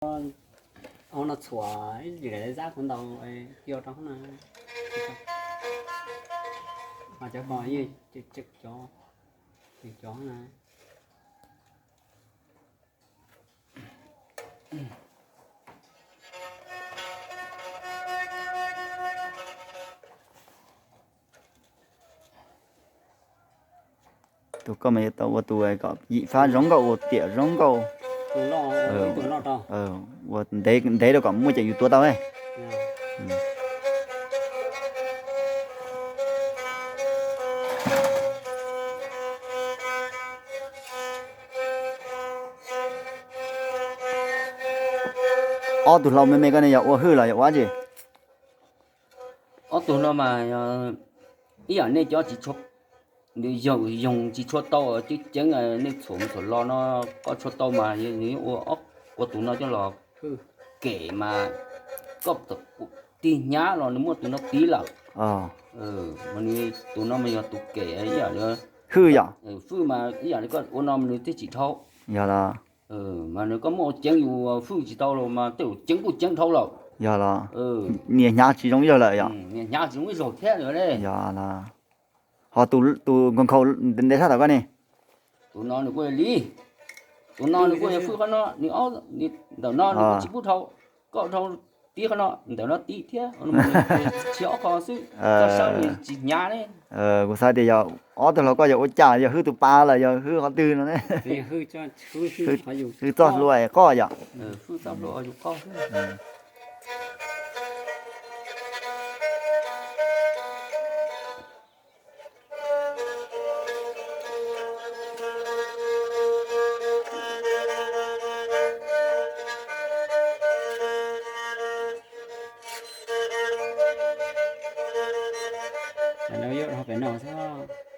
Hauv no txhuam ib yam li zab kuv ntaus, cia rau hauv na. Ho cov ko yeej cov, cov na. Tus koj mas yuav tau ua tus kom yim fab zoo nkauj, ua tiam zoo nkauj. Ua ntev ntev rau kom muaj cov yus tuav tau. Ob tug hlau me me koj ne yog ua hwj los yog ua dab tsi? Ob tug no mas ib yam nej cov tsis tshua, nws yog yoog tsis tshua tau ceev ceev, nej txhuam mus txhuam los no koj tshua tau mas nws ua, ua tus no coj los kem mas koj tig hnyav los nws muaj tus no piv lawm. Mas nws tus no mas yog tus kem ib yam li hwj yom, hwj mas ib yam li koj ua no mas nws thiaj tsim dhau. Yog los? Mas nws koj muaj ua ceev yus hwj tsis tau los mas tej zaum ceev kuj ceev dhau lawm. Yog los? Nias hnyav tsis zoo ib zaug lawm yom? Nias hnyav tsis zoo ib zaug thiab lawm. Yog los? Ho tus nkhaus nkhaus ntev tshaj tom koj ne? Tus no nws kuj li, tus no nws kuj yog hwj qhov no, nws ob, ntawm no nws kuj tsis pub dhau, koj dhau tib qhov no, ntawm no tib thiab, tshiab ob qho xwb, koj sawv nws tsis hnyav ne. Kuv xav tias yog ob tug hlau koj yog ua cas yog hwj tus pas los yog hwj qhov twg no ne? Hwj txoj hlua qoj yom? Lawv yuav dhau pem no xwb.